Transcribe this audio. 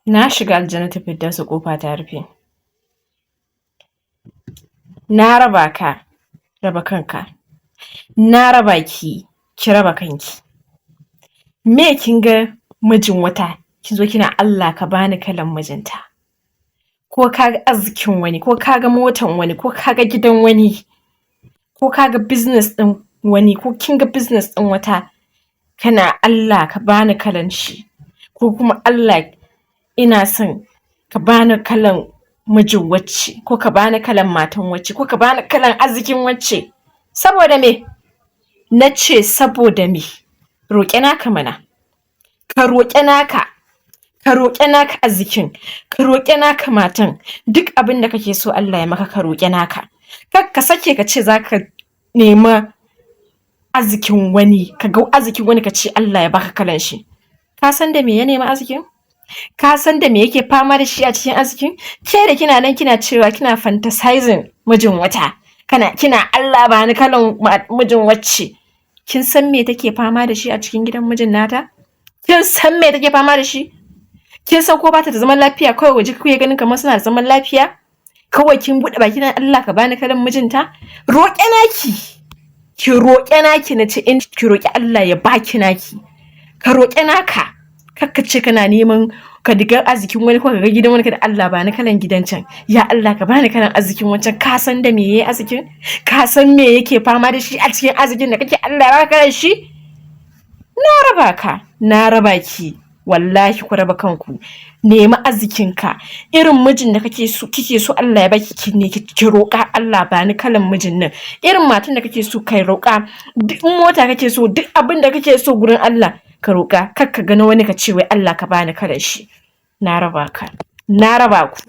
Na shiga Aljannatul Firdausi, ƙofa ta rufe. Na raba ka, raba kanka. Na raba ki, ki raba kanki. Me kin ga mijin wata, kin zo kina "Allah ka bani kalan mijinta"? Ko ka ga arzikin wani, ko ka ga motan wani, ko ka ga gidan wani, ko ka ga business ɗin wani, ko kin ga business ɗin wata, kana "Allah ka bani kalan shi", ko kuma "Allah, ina son ka bani kalan mijin wacce", ko ka bani kalan matan wacce, ko ka bani kalan arzikin wacce. Saboda me? Na ce saboda me? Roƙi naka mana. Ka roƙi naka, ka roƙi naka arzikin, ka roƙi naka matan. Duk abin da kake so Allah ya maka, ka roƙi naka. Kar ka sake ka ce za ka nema arzikin wani, ka ga arzikin wani ka ce Allah ya baka kalan shi. Ka san da me ya nemi arzikin? Ka san da me yake fama da shi a cikin arzikin? Ke da kina nan kina cewa kina fantasizing mijin wata, kana kina "Allah ba ni kalan mijin wacce", kin san me take fama da shi a cikin gidan mijin nata? Kin san me take fama da shi? Kin san ko bata da zaman lafiya? Kawai waje kuke ganin kamar suna da zaman lafiya. Kawai kin buɗe baki na "Allah ka bani kalan mijinta". Roƙe naki, ki roƙe naki. Na ce in ki roƙi Allah ya baki naki. Ka roƙe naka. Kar ka ce kana neman ka diga arzikin wani, ko ka ga gidan wani ka da "Allah ba ni kalan gidan can, ya Allah ka bani kalan arzikin wancan". Ka san da me yayi arzikin? Ka san me yake fama da shi a cikin arzikin da kake "Allah ya baka kalan shi"? Na raba ka, na raba ki. Wallahi ku raba kanku. Nemi arzikinka. Irin mijin da kake so, kike so Allah ya baki, ki ne ki roƙa, "Allah, ba ni kalan mijin nan". Irin matan da kake so, kai roƙa. Duk mota kake so, duk abin da kake so gurin Allah ka roƙa. Kar ka gani wani ka ce wai "Allah ka bani kalan shi". Na raba ka, na raba ku.